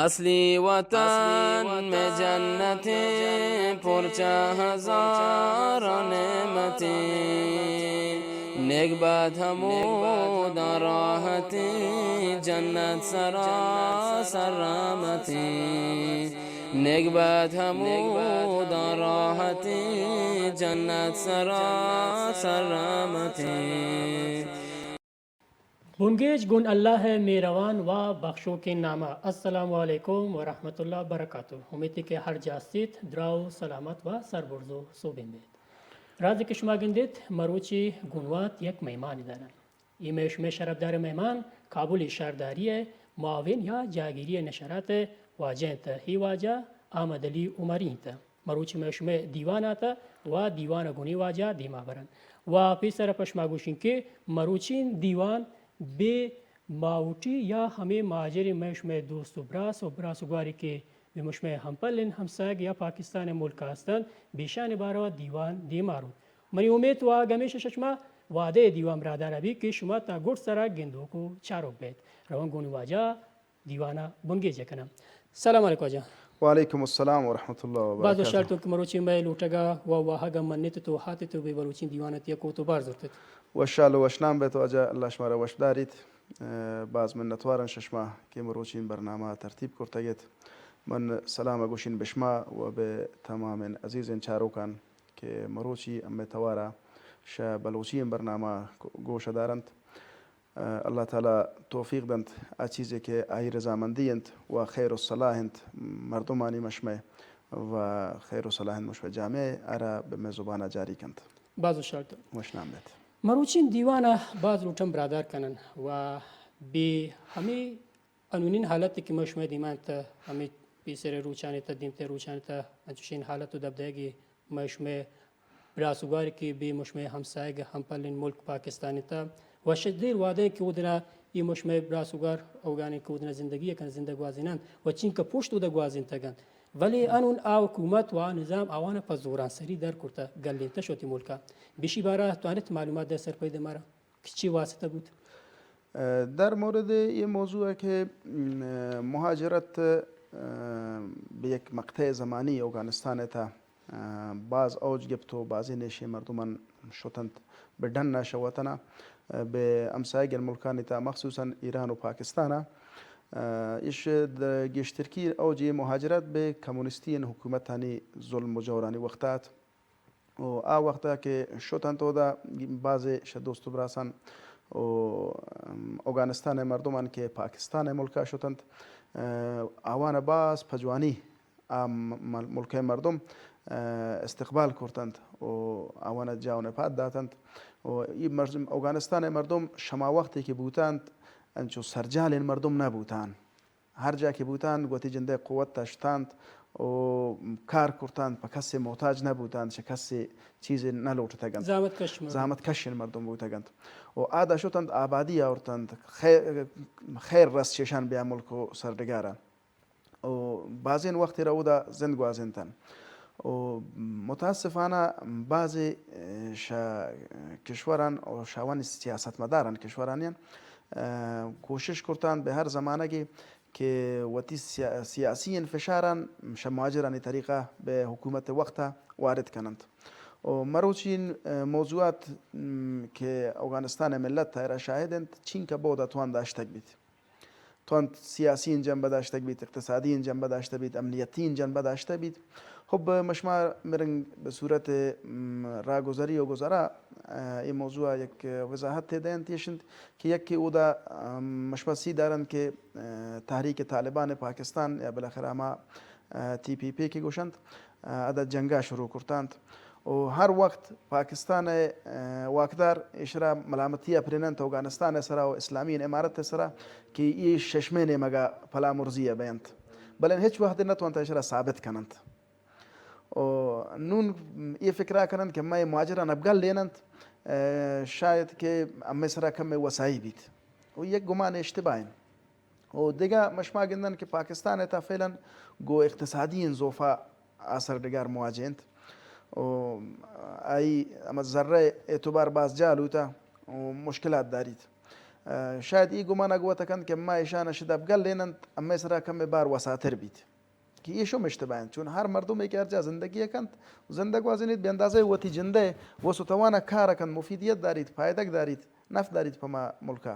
اصلی وطن میں جنتیں، پرچہ ہزار نعمتیں، نیک بات ہمودا راحتیں، جنت سراسر رحمتیں، نیک بات ہمودا راحتیں، جنت سراسر رحمتیں۔ بنگیج گون اللہ ءِ مہروان و بخشوکیں نام ءَ۔ السلام علیکم و رحمت اللہ و برکاتہ۔ امیت کہ ہر جا استیت دراہ و سلامت و سربرز و سوبین بیت۔ رازے کہ شما گندیت، مروچی گونوات یک مہمانے دارن۔ اے مئے شمئے شرپدار مہمان کابل شہرداری ءِ معاون یا جاگیری نشرات ءِ واجہ انت۔ اے واجہ احمد علی عمری انت۔ مروچی مئے شمئے دیوان آتہ و دیوان ءَ گونی واجہ دیما برنت۔ و پیسر ءَ پہ شما گوشیں کہ مروچی دیوان بے ماوٹی یا ہمے مہاجریں مئے شمئے دوست و براس و براس و گواری کہ بے مئے شمئے ہمپلن ہمساہگ یا پاکستان ءِ ملک ءَ ہستنت، بیشان ءِ باروا دیوان دیما روت۔ منی امیت و آگ ہمیش انت شہ شما وہدے دیوان براہدارا بیت کہ شما تا گڈ سرا گندوک و چاروک بیت۔ روان گونی واجہ دیوان ءَ بنگیج کناں۔ سلام علیکم واجہ۔ وعلیکم السلام ورحمۃ اللہ وبرکاتہ۔ باز وشحال اتوں کہ مروچی مئے لوٹگا و واہگا منت تو ہاتت و بے مروچی دیوان ءَ تیا کوت و بار زرتت۔ وشحال و وشنام بیت واجہ، اللہ شمارا وش داریت۔ ء، باز منتوارن شہ شما کہ مروچی برنامہ ترتیب کرتگ ات۔ من سلام گوشین بہ شما و بہ تمامیں عزیزیں چاروکان کہ مروچی ہمے توارا شہ بلوچی برنامہ گوش دارنت۔ اللہ تعالی توفیق دنت، آ چیزے کہ آئی رضامندی انت و خیر و صلاح انت مردمانی مشمئے و خیر و صلاح انت مشمئے جامعہ، آرا بہ مئے زبانا جاری کنت۔ باز وشحال اتوں۔ وشنام بیت۔ مروچین دیوانا باز لوٹن براہدار کنن و بے ہمے انونین حالت کہ مئے شمئے دیما انت، ہمے پیسر روچانی تہ، دیمتر روچانی تہ، انچوشین حالت و دبدبگے مئے شمئے براس و گوار کہ بے مئے شمئے ہمساہگ ہمپلین ملک پاکستان انت۔ و شہ دیر وہدے کہ اودنا اے مئے شمئے براس و گوار اوگانی کہ اودنا زندگی کننت، زندگ گوازیننت و چینکہ پشت اودا گوازینتگ انت۔ ولے انون آ حکومت و آ نظام آوانا پہ زورانسری در کرتہ، گلینتہ شہ وتی ملکا۔ بشی بارا توانیت معلومات دئے سرپدی دئے مارا؟ کہ چی واسطہ بوت؟ ء، در مورد اے موضوع کہ، م، مہاجرت، ء، بہ یک مقطع زمانی اوگانستان ء تہ، ء، باز اوج گپت و بازین ایشی مردمان شتنت بہ ڈن ء شہ وطن ء، ء، بہ ہمسایگین ملکانی تہ مخصوصاً ایران و پاکستان ء، ء، ایش د-، گیشترکی اوج اے مہاجرت بہ کمیونستی حکومتانی ظلم و جورانی وقت ء ات۔ و آ وقتا کہ شتنت اودا بازے شہ دوست و براسان و اوگانستان ء مردمان کہ پاکستان ء ملکا شتنت، ء، آوان باز پجوانی آ م-، مل-، ملک ء مردم، ء، استقبال کرتنت و آوان جاہ و نپاد داتنت و ای مردم، اوگانستان ء مردم شما وقتی کہ بوتنت انچو سرجالین مردم نہ بوتان۔ ہر جا کہ بوتان، گوں وتی جندئے قوت ء شتانت و کار کرتانت، پہ کسے محتاج نہ بوتانت، چہ کسے چیزے نہ لوٹتگ انت۔ زحمت کش مردم۔ زحمت کشیں مردم بوتگ انت۔ و آدا شتنت، آبادی آورتنت، خیر، خیر رست چہ اشان بیا ملک و سرڈگارا۔ و بازین وقتے را اودا زند گوازینتن۔ و متاسفانہ بازے، اه، شہ کشوران و شہ آوانی سیاستمداران کشورانیان، اه، کوشش کرتان بہ ہر زمانگے کہ وتی سیا-، سیاسی فشاران شہ مہاجرانی طریقہ بہ حکومت وقتا وارد کننت۔ و مروچین، اه، موضوعات، م، کہ اوگانستان ملت تہ را شاہد انت، چینکہ بودا توان داشتگ بیت۔ توان سیاسی جنبہ داشتگ بیت، اقتصادی جنبہ داشتگ بیت، امنیتی جنبہ داشتگ بیت۔ خب مشما مرنگ بہ صورت، م، راہگذری و گذرا، اه، اے موضوع یک وضاحت دینت، ایش انت کہ یکے اودا، ام، مشما سی دارنت کہ، اه، تحریک طالبان پاکستان یا بالاخرہ ہما، اه، تی پی پی کہ گوشنت، اه، ادا جنگا شروع کرتانت۔ و ہر وقت پاکستان ء، اه، واکدار ایشرا ملامتی ء پریننت اوگانستان ء سرا و اسلامی امارت ء سرا کہ اے ششمے نیمگا پلامرزی ء بینت، بلے ہچ وہد نہ توانت ایشرا ثابت کننت۔ و نون اے فکرا کننت کہ مئے مہاجران ابگل لیننت، اه، شاید کہ ہمے سرا کمے وسائی بیت۔ و یک گمان اشتباہ انت۔ و دگہ مشما گندن کہ پاکستان ء تہ فعلاً گوں اقتصادی ضعفا آ سرڈگار مواجہ انت۔ و آئی ہما زرہ اعتبار باز جہل بوتہ و مشکلات داریت۔ اه، شاید ای گمان ء گوت کنت کہ ما ایشان ء شدپ گلین انت، امے سرا کمے بار وساتر بیت۔ کہ اے شمشت بینت، چون ہر مردمے کہ ہر جا زندگی کنت، زندگ وازینیت بہ اندازہ وتی جندے وس و توان ء کار کنت، مفیدیت داریت، پائدگ داریت، نف داریت پہ ما ملکا۔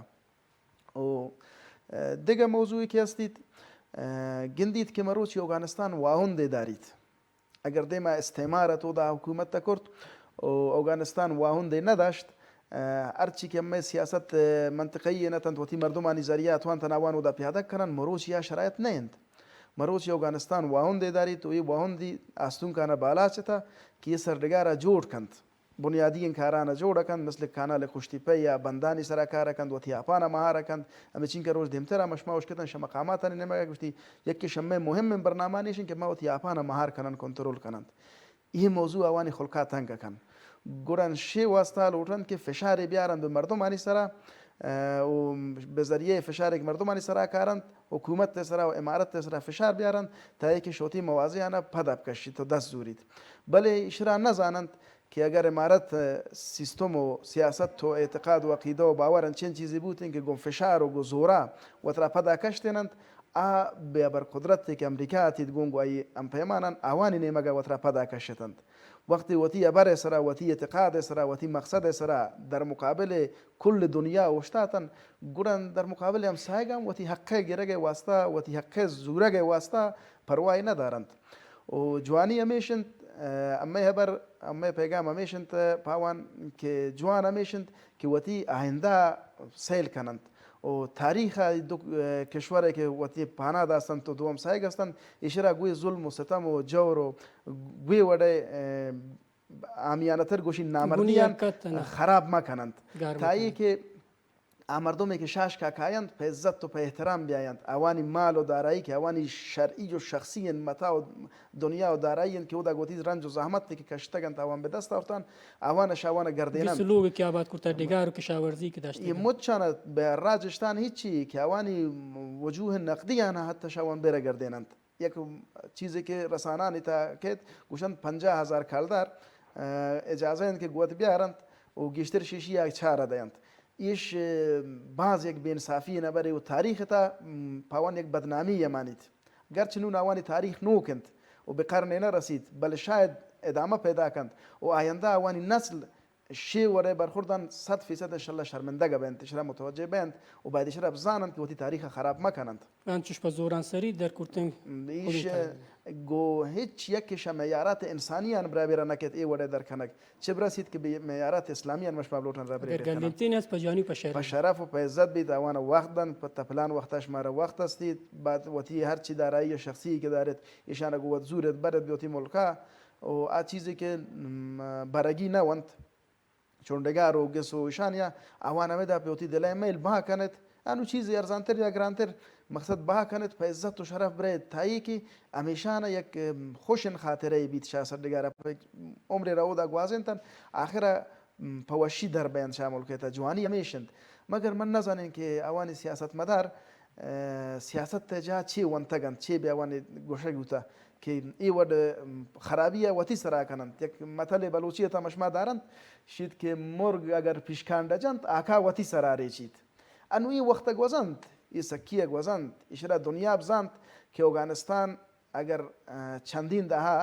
و، اه، دگہ موضوعی کہ ہستیت، اه، گندیت کہ مروچی اوگانستان واہندے داریت۔ اگر دیما استعمار ات، اودا حکومت ء کرت و اوگانستان واہندے نہ داشت، اه، ہرچی کہ ہمے سیاست، اه، منطقہی نہ اتنت، وتی مردمانی ذریعہ اتوانتن آوان اودا پیادگ کنن، مروچی آ شرائط نہ انت۔ مروچی اوگانستان واہندے داریت و اے واہندی آستونکان ء بالاچ ات کہ اے سرڈگار ء جوڑ کنت۔ بنیادی ایں کاران ء جوڑ کنت، مثل کانال کشتی پہ یا بندانی سرا کار کنت، وتی آپان ء مہار کنت۔ ہمے چینکہ روچ دیمتر ء مشما اشکتن شہ مقاماتانی نیمگ ء گوشتی، یکے شمے مہمیں برنامہ نیشن کہ ما وتی آپان ء مہار کنن، کنترول کنن۔ اے موضوع آوانی خلقا تنگ کن۔ گڑا شے واسطہ لوٹن کہ فشارے بیارن بہ مردمانی سرا، اه، و بہ ذریعہ فشارے کہ مردمانی سرا کارنت، حکومت سرا و امارت سرا فشار بیارن، تا کہ شوتی موازیانا پدا بکشیت و دست زوریت۔ بلے اشرا نہ زاننت کہ اگر امارت، اه، سیستم و سیاست و اعتقاد و عقیدہ و باور انچین چیزی بوتیں کہ گوں فشار و گوں زورا وترا پدا کشتیننت، آ بے ابر قدرتے کہ امریکہ اتیت گوں گواہی ہم پیمانن آوانی نیمگا وترا پدا کشتنت۔ وقتی وتی ابر سرا، وتی اعتقاد سرا، وتی مقصد سرا در مقابل کل دنیا اوشتاتن، گڑا در مقابل ہمسایگاں وتی حق گرگ واسطہ، وتی حق زورگ واسطہ پرواہ نہ دارنت۔ و جوانی ہمیش انت، اه، ہمے ہبر، ہمے پیغام ہمیش انت پاوان کہ جوان ہمیش انت کہ وتی آئندہ سیل کننت و تاریخ ء دو، اه، کشور ء کہ وتی پاناد ہستنت و دو ہمسایگ ہستنت، ایشرا گوی ظلم و ستم و جور و گوی وڑے، اه، آمیانہ تر گوشی نامردیان خراب مہ کننت۔ تا ای کہ آ مردمے کہ شاش کا کاینت، پہ عزت و پہ احترام بیاینت، آوانی مال و دارایی کہ آوانی شرعی و شخصی انت، متاع و دنیا و دارایی انت کہ اودا گوتی رنج و زحمت کہ کشتگ انت، آوان بہ دست آورتان، آوان شاوان گردیننت۔ بیست لوگ کہ آباد کرتا، ڈگار و کشاورزی کہ داشتگ انت۔ مچان بہ راجشتان ہچی کہ آوانی وجوہ نقدی آنها حتی شاوان بر گردیننت۔ یک چیزے کہ رسانانی تہا کیت، گوشنت پنجاہ ہزار کلدار، اه، اجازہ انت کہ گوت بیارنت و گیشتر شیشی ء چارہ دینت۔ ایش، اه، باز یک بے انصافی نبرے و تاریخ تہا، م، پاوان یک بدنامی یے مانیت۔ گرچہ نون آوانی تاریخ نوک انت و بہ قرنے نہ رسیت، بلے شاید ادامہ پیدا کنت و آیندہ آوانی نسل شے وڑے برخوردان صد فیصد انشاءاللہ شرمندگ بینت، اشرا متوجہ بینت و باید اشرا بزاننت کہ وتی تاریخ خراب مہ کننت۔ انچوش پہ زورانسری در کرتن ایش گو ہچ یک شہ معیارات انسانی آن برابر نہ کیت اے وڑے در کنگ۔ چہ برسیت کہ بہ معیارات اسلامی آن مش ما بلوٹن رابرے اگر گندینتین است پہ جوانی پہ شرف۔ پہ شرف و پہ عزت بیت، آوان وقت دنت، پہ تپلان وقت اش مارا وقت استیت، بعد وتی ہر چی دارایی شخصی کہ دارت، ایشان گو وت زورت برت بہ وتی ملکا و آ چیزی کہ، م، برگی نہ ونت۔ چون ڈگار و گس و ایشانیا آوان ہمدا پہ وتی دلئے میل بہا کنت، انو چیزے ارزانتر یا گرانتر مقصد بہا کنت، پہ عزت و شرف برئیت، تائی کہ ہمیشان یک خوشن خاطرہ بیت شاہ سرڈگارا پہ عمرے را اودا گوازینتن، آخرا پہ وشی در بینت شاہ ملکئے تا۔ جوانی ہمیش انت، مگر من نزانین کہ آوانی سیاست مدار اه، سیاست ء جاہ چے ونتگ انت، چے بہ آوانی گوشگ بوتہ کہ اے وڑ، ام، خرابی ء وتی سرا کننت۔ یک متلے بلوچی ء تہ مشما دارنت، شیت کہ مرگ اگر پیشکان ڈجنت، آکا وتی سرا ریچیت۔ انو اے وخت ء گوزنت، اے سکی ء گوزنت، ایشرا دنیا بزانت کہ اوگانستان اگر، اه، چندین دہا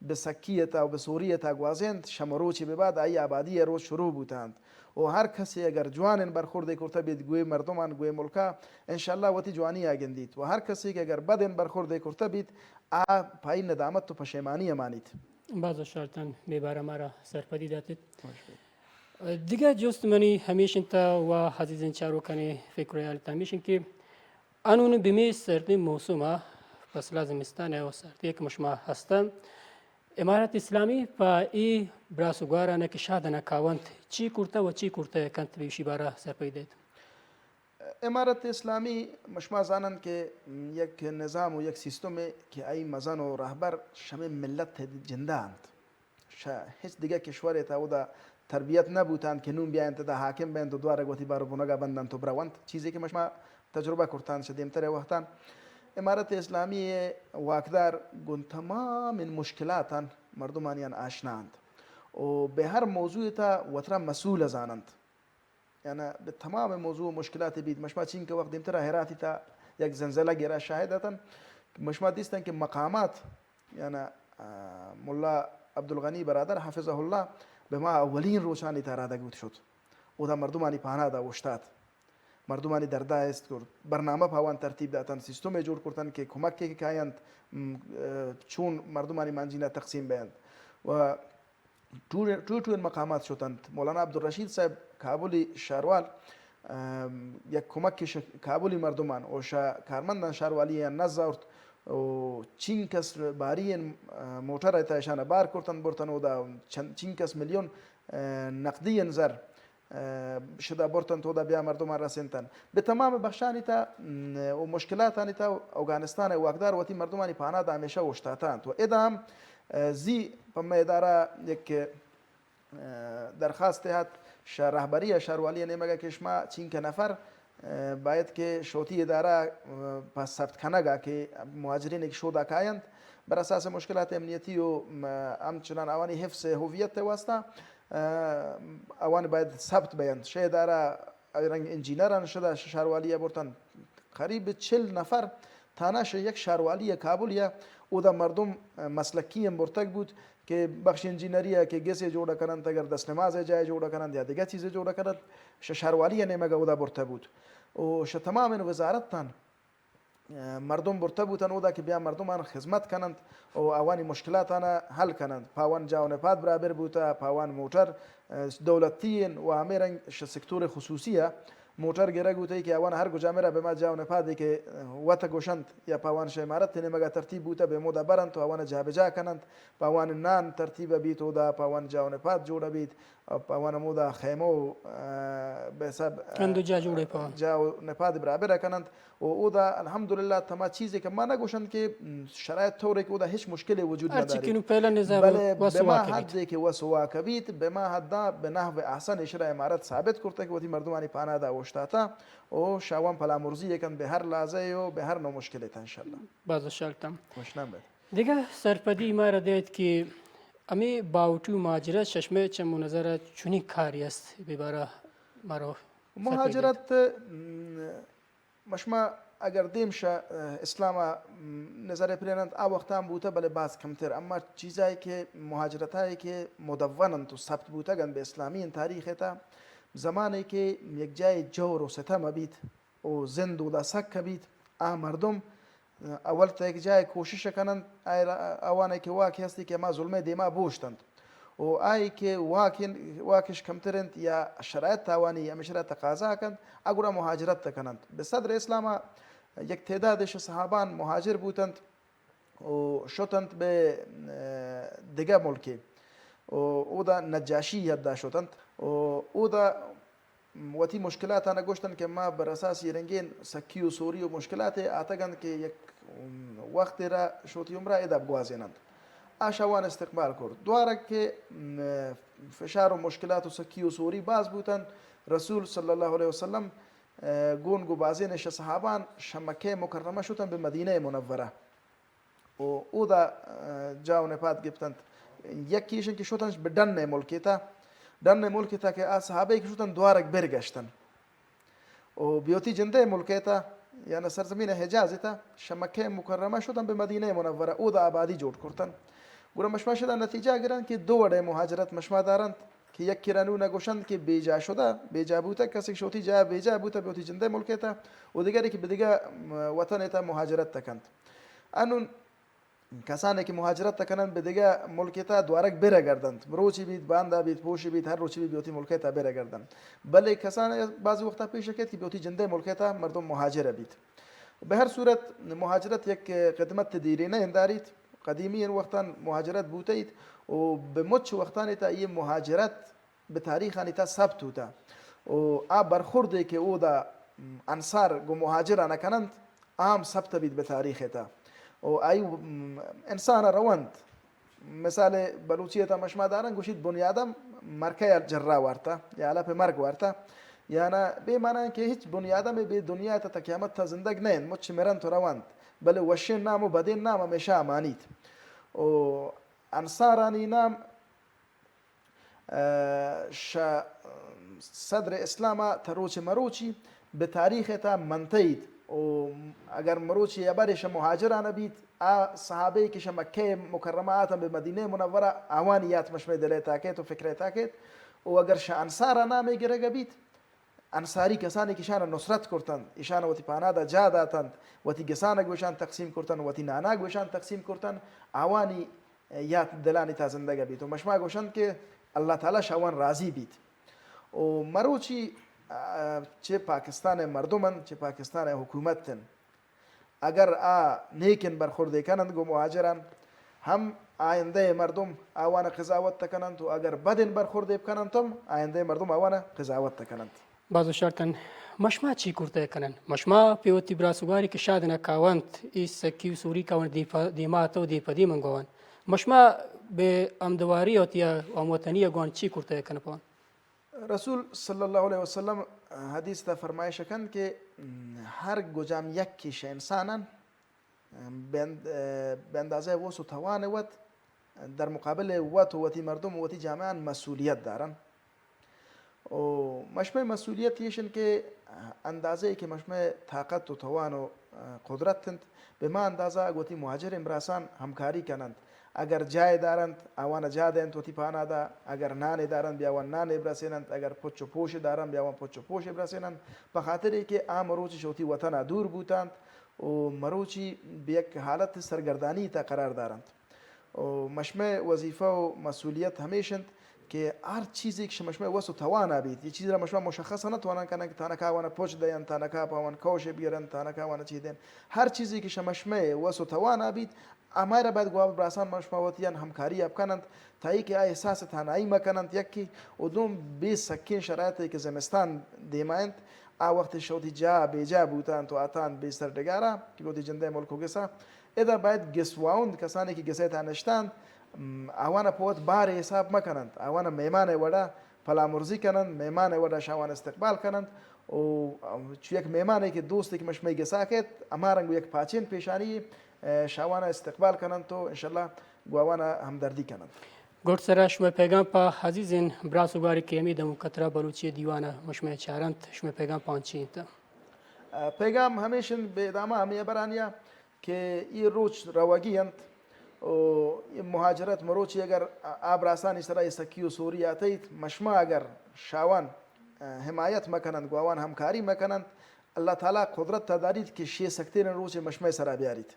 بہ سکی ء تہ و بہ سوری ء تہ گوازینت، شہ مروچی بہ بعد آئی آبادی ء روچ شروع بوتہ انت و ہر کسے اگر جوانین برخوردے کرتہ بیت گوئے مردمان گوئے ملکا، انشاءاللہ وتی جوانی ء گندیت و ہر کسے کہ اگر بدین برخوردے کرتہ بیت، آ پائی ندامت و پشیمانی ء مانیت۔ باز وش شارتان بے بارہ مارا سرپدی داتت۔ دگہ جست منی ہمیش انت و عزیزین چاروکانی فکر و حیال انت ہمیش انت کہ انون بمے سردیں موسم ء فصل ء زمستان ء و سردی ء کہ مشما ہستن، امارت اسلامی پہ اے براس و گواران ء کہ شادن ء کاونت چی کرتہ و چی کرتہ کنت بہ ایشی بارہ سرپدی دئیت؟ امارت اسلامی مشما زاننت کہ یک نظام و یک سیستمے کہ آئی مزن و رہبر شمے ملت ء جندہ انت۔ شہ ہچ دگہ کشورے تہ اودا تربیت نہ بوتانت کہ نون بیاینت ادا حاکم بینت و دوارگ وتی بار و بنگا بندنت و برونت۔ چیزے کہ مشما تجربہ کرتانت شہ دیمترے وختان، امارت اسلامی واکدار گون تمام ان مشکلاتان مردمانیان آشنا انت و بہ ہر موضوع تہ وترا مسئول زاننت۔ یعنی بہ تمام موضوع و مشکلات بیت. مشما چین کہ وقت دیمترا ہراتی تا یک زلزلہ گرا شاہد اتن. مشما دیستن کہ مقامات، یعنی، آ، ملا عبدالغنی برادر حفظہ اللہ بہ ما اولین روچانی تا رادگ بوت شد. اودا مردمانی پانادا اوشتات. مردمانی دردا است کرد. برنامہ پہ آوان ترتیب داتن، سیستم جوڑ کرتن کہ کمک کہ کاینت، م، آ، چون مردمانی مانجینا تقسیم بینت. و ٹو-، ٹو ٹو مقامات شتنت. مولانا عبدالرشید صاحب کابلی شہروال، ام، یک کمک ش-، کابلی مردمان و شہ کارمندان شہروالی نز آورت و چین کس باری، ام، موٹر ایتا اشان بار کرتن برتن و دا چن-، چین کس میلیون، ام، نقدی زر، ام، شدا برتن تو دا بیا مردمان رسینتن. بہ تمام بخشانی تا، ام، و مشکلاتانی تا اوگانستان واکدار وتی مردمانی پانا دا ہمیشہ اوشتاتانت و ادام، ام، زی پمہ ادارہ یک درخواست ات شہ رہبری ء شہروالی ء نیمگ ء کہ شما چینکہ نفر، ء، باید کہ شوتی ادارہ، ء، پہ ثبت کنگ ء کہ مہاجرین کہ شودا کاینت، بر اساس مشکلات امنیتی و، م، ہمچنان آوانی حفظ ہویت ء واسطہ، ء، آوان باید ثبت بینت. شہ ادارہ رنگ انجینران شدہ شہ شہروالی ء برتن. قریب چل نفر تھانہ شہ یک شہروالی ء کابل یا اودا مردم، ء، مسلکی ہم برتگ بوت کہ بخش انجینری ء کہ گیسے جوڑ کننت، اگر دست نماز ء جائے جوڑ کننت یا دگہ چیزے جوڑ کننت، شہ شہروالی ء نیمگ ء اودا برتہ بوت. و شہ تمام وزارتان، ء، مردم برتہ بوتن اودا کہ بیا مردمان خدمت کننت و آوانی مشکلاتان حل کننت. پہ آوان جاہ و نپاد برابر بوتہ، پہ آوان موٹر، ء، دولتی ان و ہمے رنگ شہ سکتور خصوصی ء موٹر گرگ بوتہ کہ آوان ہر گجامرا بہ ما جاہ و نپادے کہ وت گوشنت یا پہ آوان شہ امارت نیمگا ترتیب بوتہ بہ مودا برنت و آوان جاہ بجاہ کننت، پہ آوان نان ترتیب بیت اودا، پہ آوان جاہ و نپاد جوڑ بیت، پہ آوان مودا خیمہ و، ء، بہ حساب، ء، کند و جاہ جوڑے پہ آوان. جاہ و نپاد برابر کننت. و اودا الحمدللہ تما چیزے کہ ما نہ گوشنت کہ، م، شرائط طورے کہ اودا ہچ مشکلے وجود ہرچی نداری. کہ نوں پہلا نظام بلے وس بہ ما واک بیت. حدے کہ وس واک بیت، بہ ما حدا بہ نحو احسن اشرا امارت ثابت کرتہ کہ وتی مردمانی پانادا اوشتاتہ و شاوان پلامرزی کنت بہ ہر لحظہ و بہ ہر نوع مشکلے تا انشاءاللہ. باز وشحال تم. وشنام بات. دگہ سرپدی مارا دئیت کہ ہمے باوٹی و مہاجرت ششمئے چم و نظرا چونیں کارے است، بہ بارا مارا سرپدی دئیت. مہاجرت، م، مشما اگر دیم شہ، ء، اسلام ء، م، نظر پریننت، آ وقتان بوتہ، بلے باز کمتر. اما چیزایی کہ مہاجرتایی کہ مدون انت و ثبت بوتگ انت بہ اسلامی ان تاریخ تا، زمانے کہ یک جائے جور و ستم بیت و زند اودا سک بیت، آ مردم، ء، اول تا یک جائے کوشش کننت، آئرا-، آوانے کہ واک ہستی کہ ہما ظلمے دیما بوشتنت. و آئی کہ واک ان-، واکش کمتر انت یا شرائط تاوانی ہمیشرا تقاضا کنت، آ گڑا مہاجرت کننت. بہ صدر اسلام ء یک تعدادے شہ صحابان مہاجر بوتنت و شتنت بہ، ء، دگہ ملکے و اودا نجاشی حدا شتنت و اودا وتی مشکلاتان گوشتن کہ ما بر اساس یہ رنگین سکی و سوری و مشکلات آتگ انت کہ یک، م، وقت را شوتی عمرہ ادا بگوازیننت. آ شوان استقبال کرد. دوارگ کہ، م، فشار و مشکلات و سکی و سوری باز بوتن، رسول صلی اللہ علیہ وسلم، ء، گون گو بازین شہ صحابان شہ مکہ مکرمہ شتن بہ مدینہ منورہ. و اودا، ء، جاہ و نپاد گپتنت. یکی ایشن کہ شتنش بہ ڈن ملکے تا، ڈن ملکے تا کہ آ صحابہ کہ شتن دوارگ برگشتن. و بیوتی جندے ملکے تا، یعنی سرزمین حجاز تا، شہ مکہ مکرمہ شتن بہ مدینہ منورہ، اودا آبادی جوڑ کرتن. گڑا مشما شدا نتیجہ گرن کہ دو وڑے مہاجرت مشما دارنت کہ یک کرا نون گوشنت کہ بے جا شدہ، بے جا بوتہ، کسی شوتی جا بے جا بوتہ، بیوتی جندے ملکے تا، و دیگری کہ بہ دگہ، م، وطن تا مہاجرت کنت. انون کسانے کہ مہاجرت کننت بہ دگہ ملکے تا دوارگ برگردنت، مروچی بیت، باندا بیت، پوشی بیت، ہر روچی بیت، بیوتی ملکے تا برگردنت. بلے کسانے بعضی وقتا پیش کیت کہ بیوتی جندے ملکے تا مردم مہاجر بیت. بہ ہر صورت مہاجرت یک قدمت دیرینہ انداریت، قدیمی ان وقتان مہاجرت بوتیت و بہ مچ وقتانی تا یہ مہاجرت بہ تاریخانی تا ثبت بوتہ و آ برخوردے کہ اودا، م، انصار گو مہاجران کننت، آ ہم ثبت بیت بہ تاریخ تا و آئی، م، انسان رونت. مثال بلوچی تا مشما دارن گوشیت بنی آدم مرکہ جرا وارتا یا علف مرگ وارتا، یعنی بہ معنی کہ ہچ بنی آدم بہ دنیا تا تا قیامت تا زندگ نہ انت، مچ مرنت و رونت، بلے وشین نام و بدین نام ہمیشہ مانیت. و انصارانی نام ء، شہ صدر اسلام ءَ تا روچ مروچی بہ تاریخ ءِ تہا منتئیت۔ و اگر مروچی ہبرے شہ مہاجران بیت، آ صحابہ کہ شہ مکہ مکرمہ آتنت بہ مدینہ منورہ، آوانی یات مشمئے دل ءِ تہا کیت و فکر ءِ تہا کیت۔ و اگر شہ انصار ءَ نامے گرگ بیت، انصاری کسانی کہ ایشان نصرت کرتنت، ایشان وتی پانادا جاہ داتنت، وتی گسان گوشان تقسیم کرتن، وتی نانا گوشان تقسیم کرتن، آوانی یات دلانی تہا زندگ بیت و مشما گوشنت کہ اللہ تعالی شہ آوان راضی بیت۔ و مروچی، آ، چہ پاکستان ءِ مردم انت، چہ پاکستان ءِ حکومت انت، اگر آ نیکن برخوردے کننت گوں مہاجران، ہم آئندہ ءِ مردم آوان قضاوت کننت و اگر بدن برخوردے بکننت ہم آئندہ ءِ مردم آوان قضاوت کننت۔ باز وشارتن، مشما چی کرتہ کنن؟ مشما پہ وتی براس و گواری کہ شادنا کاونت، ای سکی و سوری کاونت دیپا، دیما اتو دیپا دیم انگوان۔ مشما بہ ہمدواری و تیا ہموطنی گوان چی کرتہ کنپان؟ رسول صلی اللہ علیہ وسلم حدیث تا فرمائش کنت کہ ہر گجام یکی شہ انسانان بہ اند-، بہ اندازہ وس و توان وت در مقابل وت و وتی مردم و وتی جامعان مسئولیت دارن۔ و مشمئے مسئولیت ایش انت کہ اندازہ کہ مشمئے طاقت و توان و قدرت انت، بہ ما اندازہ گوں وتی مہاجر امبراسان ہمکاری کننت۔ اگر جاہے دارنت، آوان جاہ دینت وتی پانادا، اگر نانے دارنت، بیا آوان نانے برسیننت، اگر پچ و پوشے دارنت، بیا آوان پچ و پوشے برسیننت، پہ خاطرے کہ آ مروچی شہ وتی وطنا دور بوتنت و مروچی بہ یک حالت سرگردانی تا قرار دارنت۔ و مشمئے وظیفہ و مسئولیت ہمیش انت کہ ہر چیزے کہ شہ مشمئے وس و توانا بیت، یہ چیز را مشما مشخص نہ توانن کنن کہ تانکا آوان پچ دینت، تانکا پہ آوان کوشے بیرنت، تانکا آوان چی دینت۔ ہر چیزے کہ شہ مشمئے وس و توانا بیت، ہمارا باید گواب براسان مشما وتیان ہمکاری اب کننت، تاکہ آ احساس تنہائی مکننت یکی و دوم بے سکین شرایطے کہ زمستان دیما انت، آ وخت شہ وتی جاہ بے جاہ بوتنت و آتنت بے سر ڈگارا کہ وتی جندئے ملک و گسا۔ ادا باید گس واہند کسانی کہ گسئے تہا نشتنت، م، آوانا پہ وت بارے حساب مکننت، آوانا مہمانئے وڑا پلامرزی کننت، مہمانئے وڑا شہ آوان استقبال کننت و چو یک مہمانے کہ دوستے کہ مشمئے گسا کیت، ہما رنگ یک پاچین پیشانی، اے، شہ آوانا استقبال کننت و انشاءاللہ گوں آوانا ہمدردی کننت۔ گڈ سرا شمئے پیغام پہ عزیزین براس و گواری کہ ہمے دمو کترا بلوچی دیوانا مشمئے چارنت، شمئے پیغام پہ آوان چی انت؟ آ، پیغام ہمیش انت، بہ ادامہ ہمے ہبرانیا کہ اے روچ روگی انت و اے مہاجرت مروچی اگر آ، آ براسانی سرا اے سکی و سوری آتئیت، مشما اگر شہ آوان، آ، حمایت مکننت، گوں آوان ہمکاری مکننت، اللہ تعالی قدرت تا داریت کہ شہ اے سکترین روچے مشمئے سرا بیاریت۔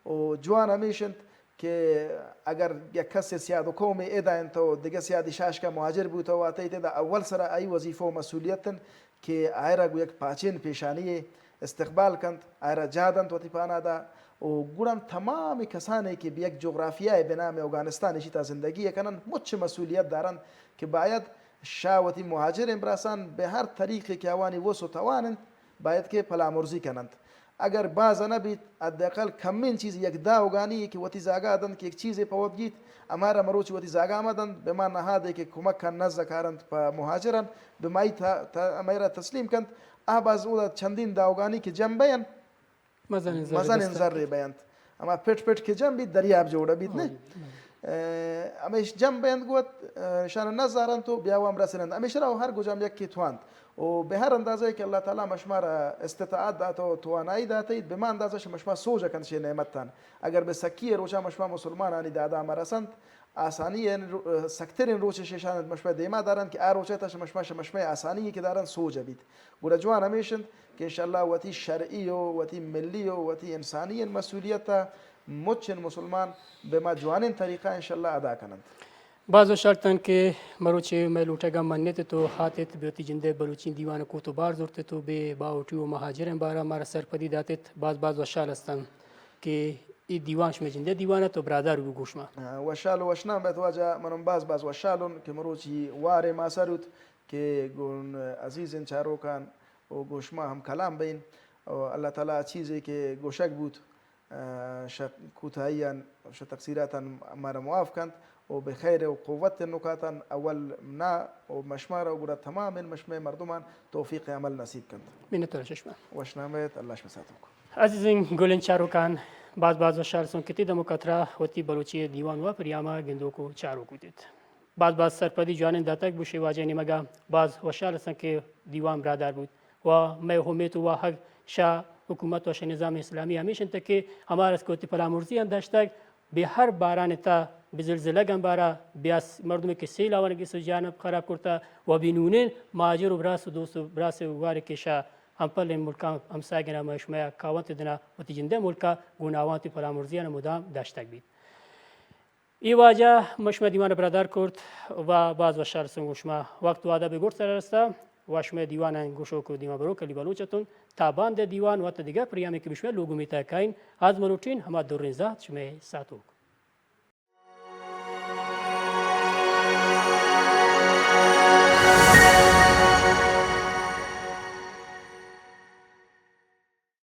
و جوان ہمیش انت کہ اگر یک کسے سیاد و قومے ادا انت و دگہ سیادی شاشکا مہاجر بوتہ و آتئیت ادا، اول سرا آئی وظیفہ و مسئولیت انت کہ آئرا گوں یک پاچین پیشانی استقبال کنت، آئرا جاہ دنت وتی پانادا و گڑا تمام کسانے کہ بہ یک جغرافیہ بنام اوگانستان اشی تا زندگی کننت، مچ مسئولیت دارنت کہ باید شہ وتی مہاجر امبراسان بہ ہر طریقے کہ آوانی وس و توان انت، باید کہ پلامرزی کننت۔ اگر باز نہ بیت، حداقل کمین چیز یک دہ اوگانی کہ وتی زاگا دنت کہ یک چیزے پہ وت گیت، ہمارا مروچی وتی زاگا مہ دنت، بہ ما نہادے کہ کمکان نز کارنت پہ مہاجران، بہ مائی تا، تا، ہمارا تسلیم کنت۔ آ باز اودا چندین دہ اوگانی کہ جم بین، مزنین زر مزنین بستہ۔ زرے بینت۔ ہما پٹ پٹ کہ جم بیت، دریاب جوڑ بیت، نہ؟ ہاں، ہاں۔ اے، ہمیش جم بینت گوت، اے، شان نزارنت و بیا وام رسیننت۔ ہمیش را ہر گجام یکی توانت۔ و بہ ہر اندازہ کہ اللہ تعالی مشمارا استطاعت دات و توانائی داتیت، بہ ما اندازہ شہ مشما سوج کنت شہ نعمتان۔ اگر بہ سکی روچا مشما مسلمانانی دادا مرسنت، آسانی این رو-، سکترین روچ شہ شان مشما دیما دارنت کہ آ روچا تا شہ مشما، شہ مشما آسانی کہ دارنت سوج بیت۔ گڑا جوان ہمیش انت کہ انشاءاللہ وتی شرعی و وتی ملی و وتی انسانی مسئولیت ء مچن مسلمان بہ ما جوانیں طریقہ انشاءاللہ ادا کننت۔ باز وشارتن کہ مروچی مئے لوٹگا منت تو ہاتت بہ وتی جندے بلوچی دیوان کوت و بار زرت تو بہ باہوٹی و مہاجریں بارا مارا سرپدی داتت۔ باز باز وشحال ہستن کہ ای دیوان شمئے جندے دیوان ات و برادر بو گوش ما۔ وشحال و وشنام بیت واجہ، منم باز باز وشحالون کہ مروچی وارے ما سر ات کہ گون عزیزیں چاروکان و گوں شما ہم کلام بئین و اللہ تعالی آ چیزے کہ گوشگ بوت، آ، شہ کوتاہیان، شہ تقصیراتان مارا معاف کنت و بہ خیر و قوت نکاتان اول منا و مشمارا و گڑا تمام مشمئے مردمان توفیق عمل نصیب کنت۔ منت وار شما۔ وشنام بیت، اللہ شما ساتوک۔ عزیزیں گلیں چاروکان، باز باز وشحال سوں کہ تی دمو کترا وتی بلوچی دیوان و پریاما گندوک و چاروک بوتیت۔ باز باز سرپدی جوانیں داتگ بوشی واجہ نیمگا، باز وشحال ہستن کہ دیوان برادار بوت و مئے امیت و واہگ شہ حکومت و شہ نظام اسلامی ہمیش انت کہ ہما رس کہ وتی پلامرزی ہم داشتگ، بہ ہر باران تا، بہ زلزلگ ہم بارا، بہ اس مردمے کہ سیل آوان گس و جان خراب کرتا و بہ نونین ماجر و براس و دوست و براس و وار کہ شہ ہمپل ملکان ہمساگنا مئے شمئے کاونت دنا وتی جندے ملکا گون آوان وتی پلامرزیان مدام داشتگ بیت۔ ای واجہ مشمئے دیوان برادار کرت و باز وشحال سنگ و شما وقت وعدہ بگوٹ سر رستا و شمئے دیوان گوشوک و دیما بروک علی بلوچ اتون تا باند دیوان و تا دیگر پریامی کہ بشمئے لوگ امیتا کائن، آز ملوٹین ہما درین زات شمئے ساتوک۔